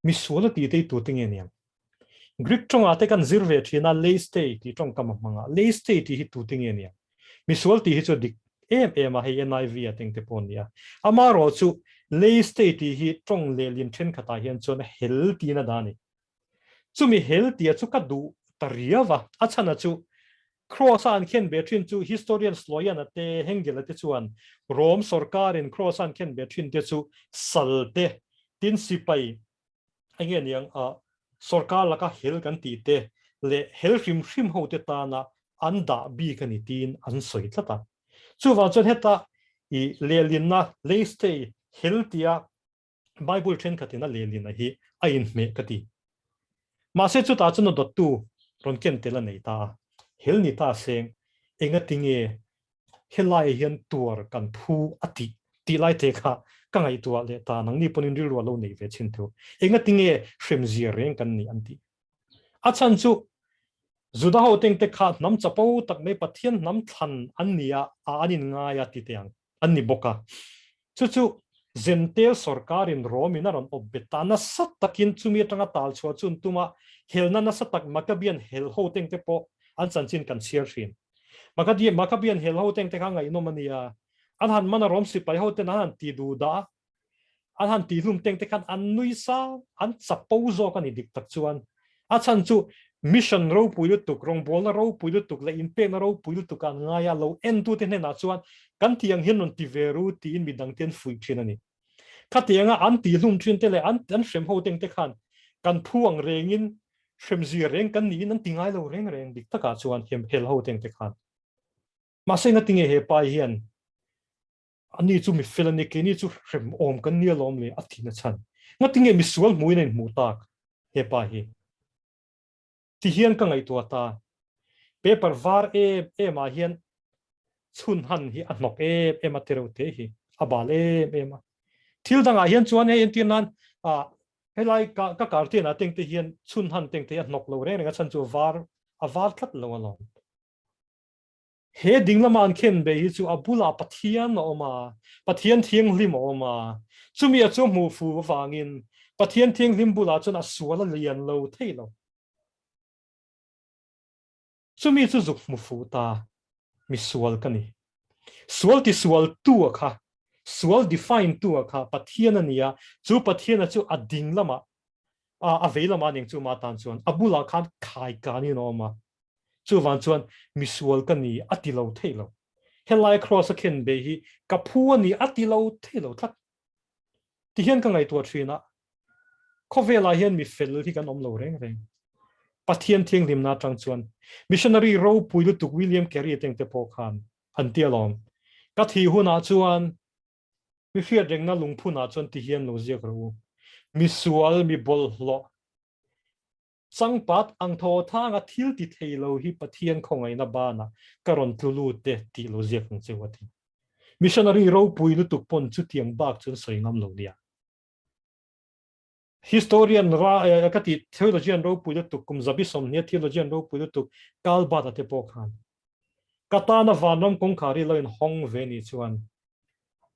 Misual a tih te tu te nge niang? Greek tawngah te kan zir ve thin a, leistei tih tawngkam a hmang a, leistei tih hi tu te nge niang? Misual tih hi chu a dik em em a, hei NIV a teng te pawh a ni a. Amaherawhchu leistei tih hi tawng lehlin thenkhatah hian chuan hel tiin a dah a ni. Chumi hel tia chu ka duh ta riau a, a chhan a chu Kraws a an khen ve thin chu historian Sloyan-a te, Hengel-a te chuan Rom sorkarin Kraws a an khen ve thin te chu sal te, tin sipai eng nge niang a, Sorkar laka hel kan tih te leh hel hrim hrim ho te tana an dah bik a ni tiin an sawi tlat a. Chuvang chuan heta i lehlinna, leistei, hel tia Bible thenkhatin a lehlina hi a inhmeh ka ti. Mahse chutah chuan a dawttu rawn ken tel a nei ta a, hel ni ta seng, engatinge helaiah hian tuar kan phu a tih tih lai te kha ka ngaihtuah leh ta, nangni pawhin rilru a lo nei ve chin thu. Engatinge hremzia reng kan ni an tih. A chhan chu Juda ho tengte kha hnam chapo tak mai Pathian hnam thlan an ni a, a an inngai a ti teh ang. an ni bawk a. Chu chu Zentel sorkarin Rom-in a rawn awp bet ta nasa takin chumi atanga tal chhuah chu an tum a, helna nasa tak Maccabean hel ho tengte pawh an chanchin kan chhiar thin. Maccabean hel ho tengte kha ngaihnawm a nia, an han man a Rom sipai ho ten an han ti duh dah a, An han tih hlum teng te khan an nui sang, an chapo zawk a ni dik tak chuan. A chhan chu mission ropui lutuk, rawngbawlna ropui lutuk leh inpekna ropui lutuk ah an ngai a, lo entute hnenah chuan kan tih ang hian rawn ti ve ru tiin midang te an fuih thin a ni. Khatianga an tih hlum thin te leh an an hrem ho teng te khan kan phu ang rengin hremzia reng kan niin an ti ngai lo reng reng dik takah chuan hel ho teng te khan. Mahse ngatinge he pa hian Ani chu mi fel a ni, keini chu hrem awm kan ni alawm le, a ti na chhan. Ngatinge misual hmuin a inhmuh tak he pa hi? Ti hian ka ngaihtuah ta. Paper var em em ah hian chhun han hi a hnawk em em a, tereuh te hi a bal em em a. Thil dangah hian chuan hei entir nan ah helai ka ka kartian ah tengte hian chhun han tengte hi a hnawk lo reng reng a chhan chu a var a var tlat lo alawm. He ding lama an khen be hi chu a bulah Pathian a awm a, Pathian Thianghlim a awm a. Chumi a chu hmuh fu avangin Pathian Thianghlim bulah chuan a sual a lian lo thei lo. Chumi chu zuk hmu fu ta, mi sual ka ni. Sual ti sual tu a kha, sual define tu a kha Pathian a ni a, chu Pathian a chu a ding lamah, a vei lamah a ning chu mah tan chuan a bulah khan khai kanin a awm a. Chuvang chuan misual ka ni a ti lo thei lo. Helai kraws a khen be hi ka phu a ni a ti lo thei lo tlat. Ti hian ka ngaihtuah thin a, khawvelah hian mi fel hi kan awm lo reng reng. Pathian thianghlimna atang chuan missionary ropui lutuk William Carey te te pawh khan an ti alawm. Ka thih hunah chuan mi hriat rengna lungphunah chuan ti hian lo ziak rawh u. Misual, mi bawlhhlawh, Changpat ang thaw thanga thil ti thei lo hi Pathian khawngaihna banah ka rawn tlu lut e tih lo ziak ang cheu a ti. Missionary ropui lutuk pawn chutiang bak chu an sawi ngam lo nia. Historian ra ka ti theologian ropui lutuk kum zabi sawmhnia theologian ropui lutuk Karl Barth a te pawh khan ka tana vanram kawngkhar hi lo inhawng ve ni chuan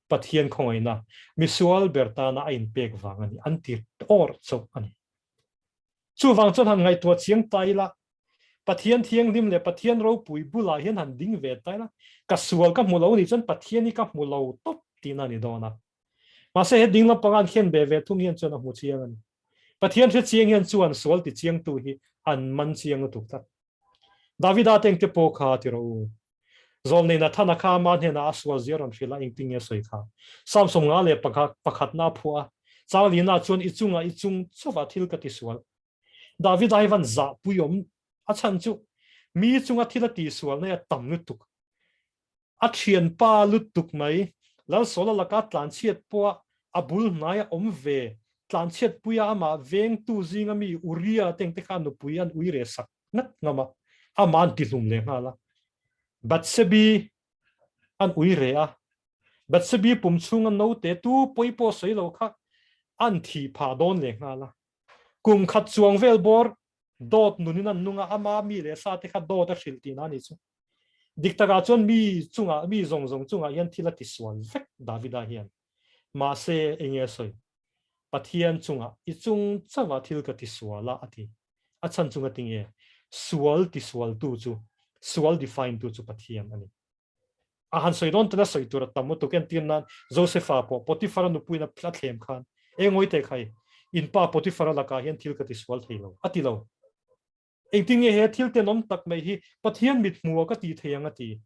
Pathian khawngaihna misual ber tana a inpek vang a ni an ti awr chauh a ni. Chuvang chuan han ngaihtuah chiang ta ila, Pathian thianghlim leh Pathian ropui bulah hian han ding ve ta ila, ka sual ka hmu lo nih chuan Pathian hi ka hmu lo tawp tihna a ni dawn a. Mahse he ding lampanga an khen ve ve thung hian chuan a hmu chiang a ni. Pathian hre chiang hian chuan sual ti chiangtu hi an man chiang lutuk tlat. Davida te engte pawh kha ti rawh u. Zawlnei Nathana kha ama hnenah a sual zia rawn hrilh a, engtin nge a sawi kha? Samsung nga leh pakhatna a phuah a, Charlina chuan i chungah i chung chauhah thil ka tisual. Davida hi van zahpui awm a chhan chu mi chunga thil a tihsual na hi a tam lutuk. A thianpa lutuk mai, Lalsawla laka tlanchhiat pawha a bul hnaia awm ve, tlanchhiatpuia amah vengtu zinga mi Uria te engte kha nupui an ui reh sak ngat ngam a, amah an tihlum leh nghal a. Bathsebi an ui reh a, Bathsebi pum chhunga naute tu pawi pawh sawi lo kha an thih phah dawn leh nghal a. Kum khat chuang vel bawr dawt nunin an nung a, ama mi leh sa te kha dawt a hrilh tihna a nih chu. Dik takah chuan mi chungah, mi zawng zawng chungah hian thil a tisual vek Davida hian. Mahse, enge a sawi? Pathian chungah, i chung chauhah thil ka tisual a, a ti. A chhan chunga tinge? Sual tisualtu chu, sual define tu chu Pathian a ni. A han sawi dawn tana sawi tur a tam lutuk entir nan Josepha pawh Potiphar-a nupuiin a thlem khan, E ngawi teh khai, in pa Potiphar-a lakah hian thil ka tisual thei lo, a ti lo. Engtin nge he thil tenawm tak mai hi Pathian mit hmuh ah ka ti thei ang a ti.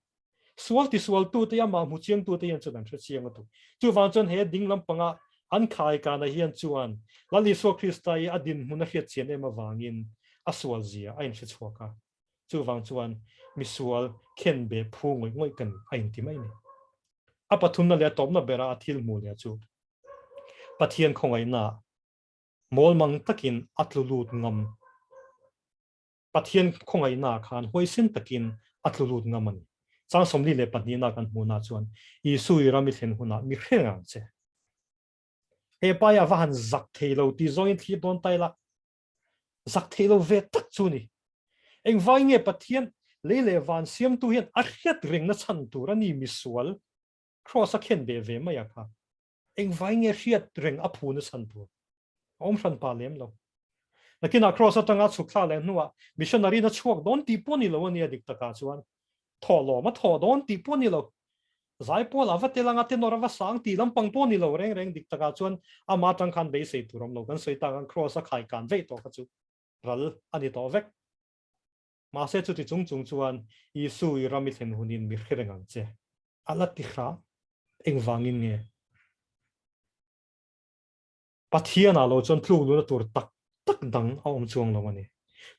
Sual tisualtute amah hmu chiangtute hian chuan an hre chiang a tuk. Chuvang chuan he ding lampanga An khaikana hian chuan Lal Isua Krista i a dinhmun a hriat chian em avangin a sual zia a inhre chhuak a. Chuvang chuan misual khenbeh phu ngawih ngawih ka ni a inti mai a ni. A pathumna leh a tawpna bera a thil hmuh leh chu Pathian khawngaihnaah mawlmang takin a tlu lut ngam. Pathian khawngaihnaah khan huaisen takin a tlu lut ngam a ni. Chang 42 na kan hmuhna chuan Isu i ram i thlen hunah mi hre ngang che. He pa hi a va han zak thei lo tih zawngin thlir dawn ta ila, zak thei lo ve tak chu ni. Engvai nge Pathian lei leh van siamtu hian a hriat rengna chhan tur a ni misual Kraws a khen ve ve mai a kha. Engvai nge hriat reng a phuna chhan tur? A awm hran pa lem lo. Nakinah Kraws atanga chhuk thla leh hnuah missionary na chhuak dawn tih pawh ni lo a nia dik takah chuan. Thawh lawm a thawh dawn tih pawh ni lo. Zaipawl a va tel anga tenor a va sang tih lampang pawh ni lo reng reng dik takah chuan ama atang khan beisei tur awm lo. Kan sawi tak ang Kraws a khai kan veih tawh kha chu ral a ni tawh vek. Mahse chuti chung chung chuan Isu i ram i thlen hunin mi hre reng ang che. A la ti hram. Engvangin nge? Pathianah lo chuan tluk nuna tur tak tak dang a awm chuang lo a ni.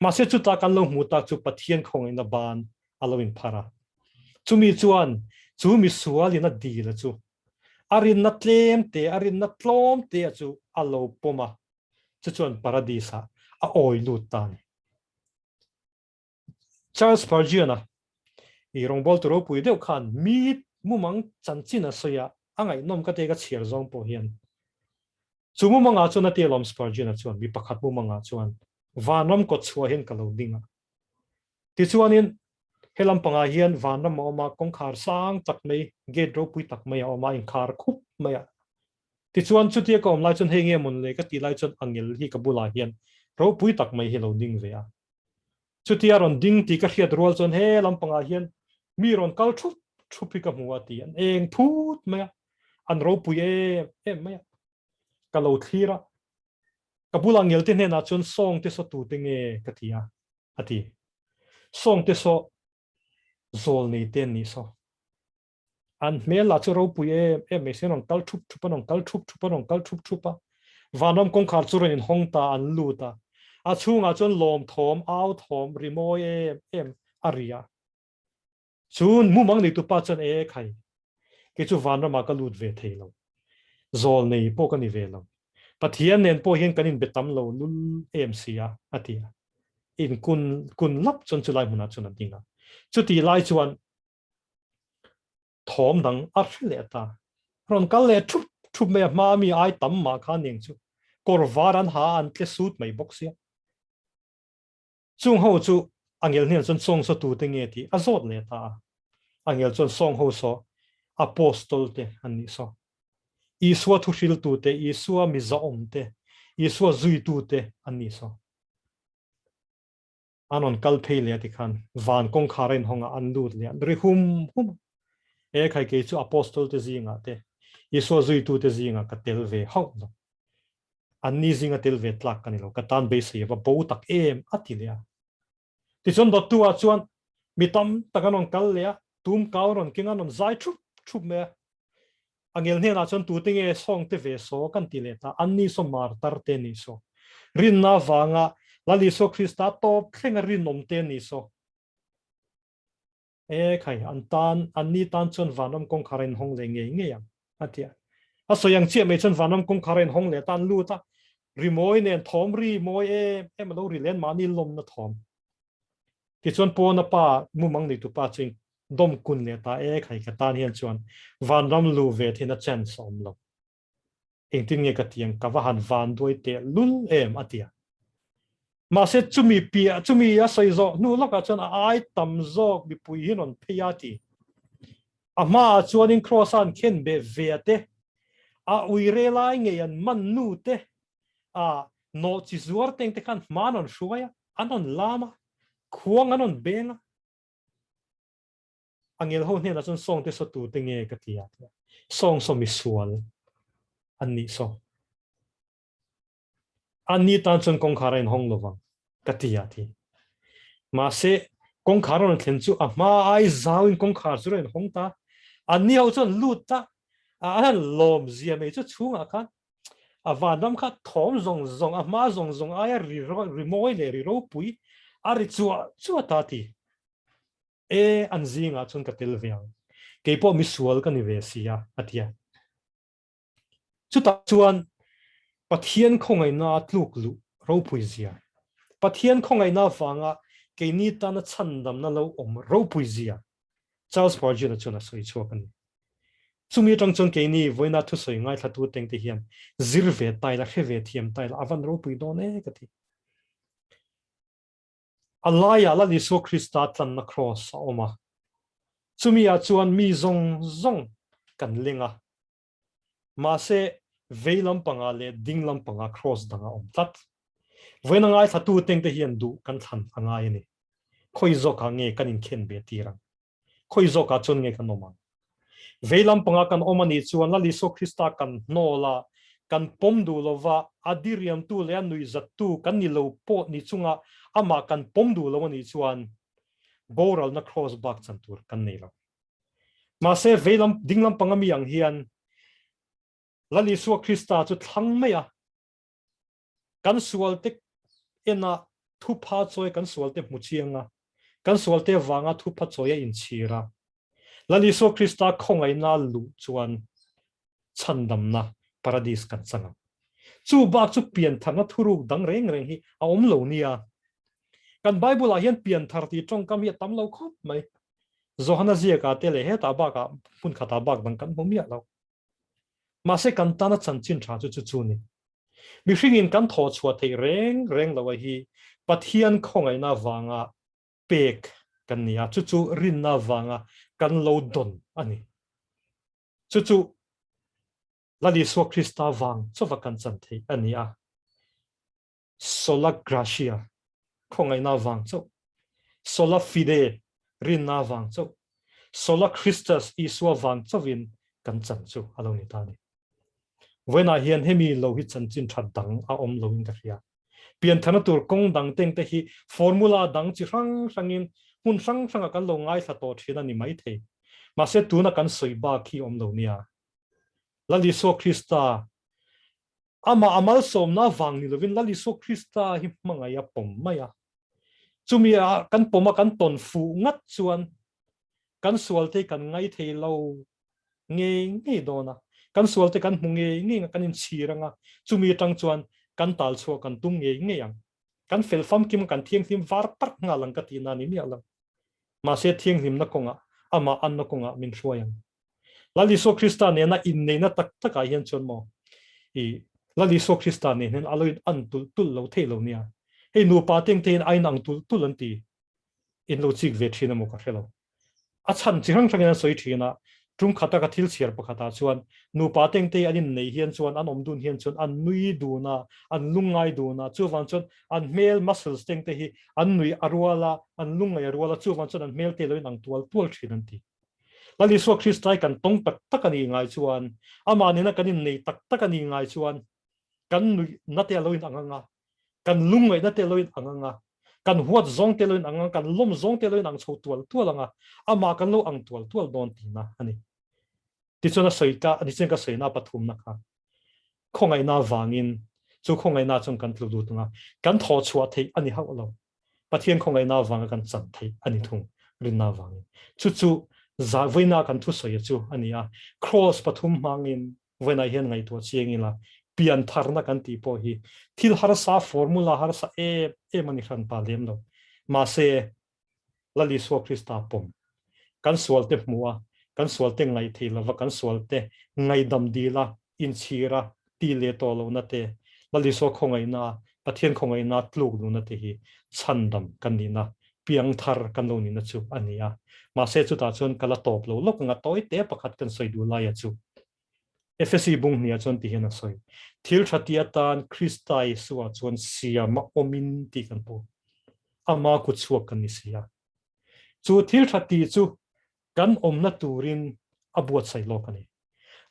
Mahse chuta kan lo hmuh tak chu Pathian khawngaihna ban a lo inphar a. Chumi chuan chu misualin a dil a chu a rinna tlem te, a rinna tlawm te a chu a lo pawm a, chu chuan Paradis-ah a awi lut ta a ni. Charles Spurgeon-a i rawngbawltu ropui deuh khan mi mumang chanchin a sawi a, a ngaihnawm ka te ka chhiar zawng pawh hian. Chu mumangah chuan a ti alawm Spurgeon-a chuan mi pakhat mumangah chuan vanram kawt chhuah hian ka lo ding a. Tichuanin he lampangah hian vanram a awm a, kawngkhar sang tak mai, gate ropui tak mai a awm a, inkhar khup mai a. Tichuan chutia ka awm lai chuan hei nge mawn le ka tih lai chuan angel hi ka bulah hian ropui tak mai hi lo ding ve a. Chutia rawn ding tih ka hriat rual chuan he lampangah hian mi rawn kal thup thup hi ka hmu a ti. An eng phut mai a, an ropui em em mai a. Ka lo thlir a, ka bulah ngelte hnenah chuan sawng te saw tute nge ka ti a, a ti. Sawng te saw zawl nei te an nih saw. An hmel lah chu ropui em em mai si, an rawn kal thup thup, an rawn kal thup thup, an rawn kal thup thup a. Vanram kawngkhar chu rawn inhawng ta, an lut a. A chhungah chuan lawm thawm, au thawm, ri mawi em em a ri a. Chu mumang neitupa chuan e khai, kei chu vanramah ka lut ve thei lo. Zawl nei pawh ka ni ve lo. Pathian nen pawh hian kan inbe tam lo lul em si a, a ti a. Inkun kun lap chuan chulai hmunah chuan a ding a. Chutih lai chuan Thawm dang a hre leh ta. Rawn kal leh thup thup mai a, hma mi ai tam mah kha aniang chu. Kawr var an ha a, an tle sut mai bawk sia. Chung ho chu angel hnenah chuan sawng saw tute nge tih a zawt leh ta a. Angel chuan sawng ho saw Apostol te an nih saw. Isua thuhriltute, Isua mizaawmte, Isua zuitute an nih saw. An rawn kal phei leh a ti khan van kawngkhar a inhawng a, an lut leh a, ri hum hum a. E khai kei chu Apostol te zingah te, Isua zuitu te zingah ka tel ve hauh lo. Anni zinga tel ve tlak ka ni lo, ka tan beisei a va bo tak em a ti leh a. Tichuan dawttu ah chuan mi tam tak an rawn kal leh a, tum kau an rawn keng a, an rawn zai thup thup mai a. A ngel hnenah chuan tute nge sawngte ve saw kan ti leh ta, anni saw martar te ni saw. Rinna avanga Lal Isua Krista tawp thlenga rinawm te ni saw. E khai, an tan, anni tan chuan vanram kawngkhar a inhawng leh ngei ngei ang, a ti a. A sawi ang chiah mai chuan vanram kawngkhar a inhawng leh ta, an lut a, rimawi nen thawm ri mawi em em a lo ri leh an mahni lawmna thawm. Tichuan pawna pa mumang neitu pa chu dawm kun leh ta e khai ka tan hian chuan vanram lu ve theihna chance a awm lo. Engtin nge ka ti ang ka va han van duai teh lul em a ti a. Mahse chumi piah chumi a sawi zawh hnu lawkah chuan a ai tam zawk mipui hi rawn phei a ti. A hmaah chuanin Kraws-a an khen beh ve a te, a uire lai ngei an man nu te, a nawh chi zuar teng te khan hma an rawn hruai a, an rawn lam a, khuang an rawn beng a. A ngel ho hnenah chuan sawng te saw tu te nge ka ti a, sawng saw misual an nih saw. An ni tan chuan kawngkhar a inhawng lo vang ka ti a ti. Mahse kawngkhar a rawn thlen chu a hma ai zauin kawngkhar chu rawn inhawng ta. An ni ho chuan lut ta, an han lawm zia mai chu chhungah khan. A vanram kha thawm zawng zawng, a hma zawng zawng aia ri ri mawi leh ri ropui a ri chuah chuah ta ti. E, an zingah chuan ka tel ve ang. Kei pawh misual ka ni ve si a, a ti a. Chutah chuan Pathian khawngaihna tluk luh ropui zia, Pathian khawngaihna avanga keini tana chhandamna lo awm ropui zia Charles Spurgeon-a chuan a sawi chhuak a ni. Chumi atang chuan keini vawiina thusawi ngaithlatu tengte hian zir ve ta ila, hre ve thiam ta ila, a van ropui dawn e ka ti. A laiah Lal Isua Krista tlanna kraws a awm a, chumi ah chuan mi zawng zawng kan leng a. Mahse, vei lampangah leh ding lampangah kraws dang a awm tlat. Vawiina ngaithlatu tengte hian duh kan thlan a ngai a ni. Khawi zawkah nge kan inkhen ve tir ang? Khawi zawkah chuan nge kan awm ang? Vei lampangah kan awm a nih chuan Lal Isua Krista kan hnawl a, kan pawm duh lova, a diriamtu leh a nuihzattu kan ni lo pawh ni chunga amah kan pawm duh lo a nih chuan boralna kraws bak chan tur kan nei lo. Mahse, vei lam, ding lampanga mi ang hian Lal Isua Krista chu thlang mai a, kan sualte ena thupha chawi kan sualte hmu chiang a, kan sualte avanga thupha chawi a inchhir a. Lal Isua Krista khawngaihna luh chuan chhandamna paradis kan chang ang. Chu bak chu piantharna thuruk dang reng reng hi a awm lo nia. Kan Bible-ah hian pianthar tih tawngkam hi a tam lo khawp mai. Johana ziakah te leh hetah bakah hmun khatah bak dang kan hmu miah lo. Mahse kan tana chanchin tha chu chu chu ni. Mihringin kan thawh chhuah theih reng reng lo a hi Pathian khawngaihna vanga pek kan ni a, chu chu rinna vanga kan lo dawn a ni. Chu chu Lal Isua Krista vang chauva kan chan theih a ni a. Sola gratia, khawngaihna vang chauh. Sola fide, rinna vang chauh. Sola Christus, Isua vang chauhin kan chan chu a lo ni ta a ni. Vawiinah hian hemi lo hi chanchin tha dang a awm loin ka hria. Piantharna tur kawng dang teng te hi formula dang chi hrang hrangin hmun hrang hrangah kan lo ngaithla tawh thin a ni maithei. Mahse tuna kan sawi bak hi awm lo nia. Lal Isua Krista Amah a malsawmna vang ni lovin Lal Isua Krista hi hmangaih a pawm mai a. Chumi a kan pawm a kan tawn fuh ngat chuan kan sualte kan ngai thei lo ngei ngei dawn a, kan sualte kan hmu ngei ngei ang a, kan inchhir ang a, chumi atang chuan kan tal chhuah kan tum ngei ngei ang. Kan fel famkim a, kan thianghlim var parh nghal ang ka tihna a ni miah lo. Mahse thianghlimna kawngah, amah anna kawngah min hruai ang. Lal Isua Krista nena inneihna tak takah hian chuan maw i Lal Isua Krista nen hian a lo in an tulh tulh lo thei lo nia. Hei nupa te engte hian a inang tulh tulh an ti. In lo chik ve thin emaw ka hre lo. A chhan chi hrang hrangin an sawi thin a, tum khata ka thil chhiar pakhatah chuan nupa te engte an inneih hian chuan an awm dun hian chuan an nui dun a, an lungngai dun a, chuvang chuan an hmel muscles te engte hi an nui a rual a, an lungngai a rual a, chuvang chuan an hmel te lo inang tual tual thin an ti. Lal Isua Krista hi kan tawng tak tak a nih ngai chuan, amah nena kan innei tak tak a nih ngai chuan, kan nuihna te a lo inang ang a, kan lungngaihna te a lo inang ang a, kan huat zawng te a lo inang ang a, kan lawm zawng te a lo inang chho tual tual ang a, amah kan lo ang tual tual dawn tihna a ni. Tichuan a sawi ka, tichuan ka sawina pathumna kha khawngaihna vangin chu khawngaihna chuan kan tlu lut ang a, kan thawh chhuah theih a ni hauh lo. Pathian khawngaihna avanga kan chan theih a ni thung, rinna avangin. Chu chu za vawiina kan thusawi chu a ni a, kraws pathum hmangin vawiinah hian ngaihtuah chiang ila, piantharna kan tih pawh hi thil harsa, formula harsa em em a ni hran pa lem lo. Mahse, Lal Isua Krista pawm, kan sualte hmuh a, kan sualte ngaih thei lova kan sualte ngaihdam dil a, inchhir a, ti leh tawh lohna te, Lal Isua khawngaihna a, Pathian khawngaihna a tluk lohna te hi chhandam kan nihna, piangthar kan lo nihna chu a ni a. Mahse chutah chuan ka la tawp lo lawk ang a, tawi te pakhat kan sawi duh laia chu Efesi bung hniah chuan ti hian a sawi, Thil tha ti atan Krista Isua chuan siam a awmin tih kan pu. Ama kut chhuak kan ni si a. Chu thil tha ti chu kan awmna turin a buatsaih lawk a ni.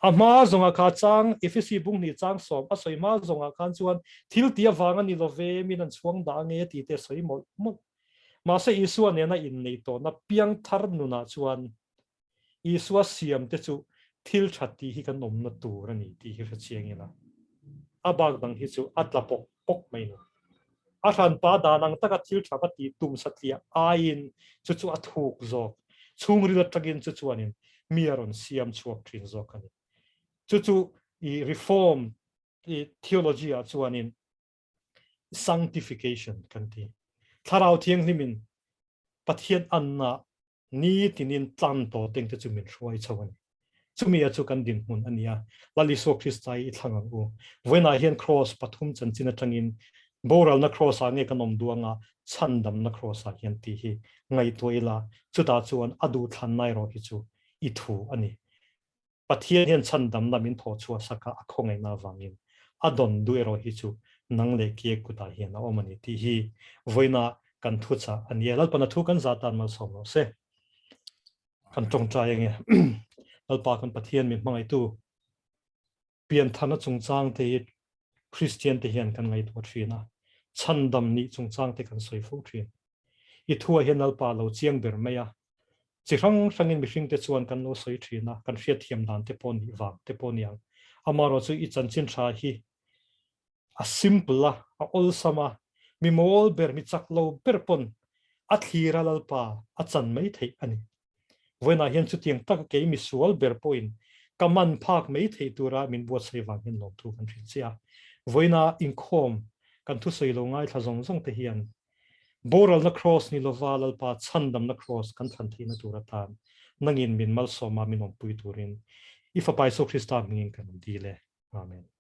A hma zawngah kha chang Efesi bung hnih chang sawm a sawi hma zawngah khan chuan thil ti avang a ni lo ve, min an chhuang dah ange tih te a sawi mawlh mawlh. Mahse Isua nena inneih tawhna piangthar nunah chuan Isua siam te chu thil tha tih hi kan awmna tur a ni tih hi hre chiang ila. A bak dang hi chu a tla pawk pawk mai lo. A hranpa dan ang taka thil tha va tih tum satliah aiin chu chu a thuk zawk. Chhungril atangin chu chuanin mi a rawn siam chhuak thin zawk a ni. Chu chu i reform i theology ah chuanin sanctification kan ti. Thlarau Thianghlimin Pathian anna Ni tinin tlan tawh teng te chu min hruai chho a ni. Chumi a chu kan dinhmun a ni a, Lal Isua Krista hi i thlang ang u. Vawiinah hian Kraws pathum chanchin atangin boralna Kraws ah nge kan awm duh anga chhandamna Kraws ah hian tih hi ngaihtuah ila, chutah chuan a duhthlanna erawh hi chu i thu a ni. Pathian hian chhandamna min thawh chhuah sak a, a khawngaihna avangin a dawn duh erawh hi chu nang leh Kie kutah hian a awm a ni tih hi vawiina kan thuchah a ni a. Lalpana thu kan zah tan malsawm rawh se. Kan tawngtai ange. Lalpa kan Pathian min hmangaihtu piantharna chungchang te hi Kristian te hian kan ngaihtuah thin a, chhandam nih chungchang te kan sawi fo thin. I thuah hian Lalpa lo chiang ber mai a, chi hrang hrangin mihringte chuan kan lo sawi thin a, kan hriatthiam dan te pawh nih vang te pawh niang. Amaherawh chu i chanchin tha hi a simple a, a awlsam a, mi mawl ber, mi chak lo ber pawn a thlir a Lalpa a chan mai theih a ni. Vawiinah hian chutiang taka kei misual ber pawhin ka man phak mai theih tura min buatsaih vang hian lawmthu kan hrilh che a. Vawiina inkhawm kan thusawi lo ngaithla zawng zawng te hian boralna kraws ni lova Lalpa chhandamna kraws kan thlan theihna tur atan nangin min malsawma min awmpui turin i Fapa Isua Krista hmingin kan dil e. Amen.